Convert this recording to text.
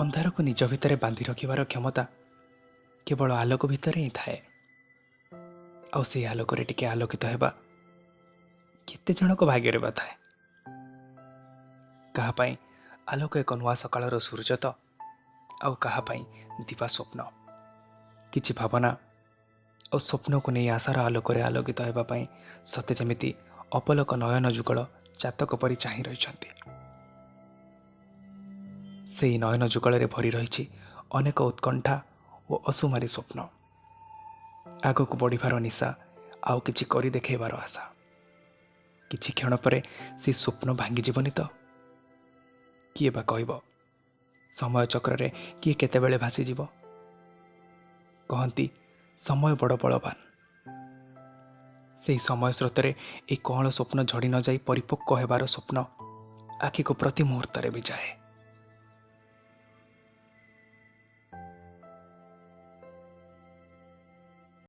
ଅନ୍ଧାରକୁ ନିଜ ଭିତରେ ବାନ୍ଧି ରଖିବାର କ୍ଷମତା କେବଳ ଆଲୋକ ଭିତରେ ହିଁ ଥାଏ। ଆଉ ସେଇ ଆଲୋକରେ ଟିକେ ଆଲୋକିତ ହେବା କେତେ ଜଣଙ୍କ ଭାଗ୍ୟରେ ବା ଥାଏ। କାହା ପାଇଁ ଆଲୋକ ଏକ ନୂଆ ସକାଳର ସୂର୍ଯ୍ୟ ତ ଆଉ କାହା ପାଇଁ ଦିବା ସ୍ୱପ୍ନ। କିଛି ଭାବନା ଆଉ ସ୍ୱପ୍ନକୁ ନେଇ ଆଶାର ଆଲୋକରେ ଆଲୋକିତ ହେବା ପାଇଁ ସତେ ଯେମିତି ଅପଲକ ନୟନ ଯୁଗଳ ଚାତକ ପରି ଚାହିଁ ରହିଛନ୍ତି। ସେଇ ନୟନ ଯୁଗଳରେ ଭରି ରହିଛି ଅନେକ ଉତ୍କଣ୍ଠା ଓ ଅସୁମାରୀ ସ୍ୱପ୍ନ, ଆଗକୁ ବଢ଼ିବାର ନିଶା, ଆଉ କିଛି କରି ଦେଖାଇବାର ଆଶା। କିଛି କ୍ଷଣ ପରେ ସେ ସ୍ୱପ୍ନ ଭାଙ୍ଗିଯିବନି ତ? କିଏ ବା କହିବ ସମୟ ଚକ୍ରରେ କିଏ କେତେବେଳେ ଭାସିଯିବ? କହନ୍ତି ସମୟ ବଡ଼ ବଳବାନ। ସେହି ସମୟ ସ୍ରୋତରେ ଏହି କଅଁଳ ସ୍ୱପ୍ନ ଝଡ଼ି ନ ଯାଇ ପରିପକ୍ୱ ହେବାର ସ୍ୱପ୍ନ ଆଖିକୁ ପ୍ରତି ମୁହୂର୍ତ୍ତରେ ବି ଯାଏ।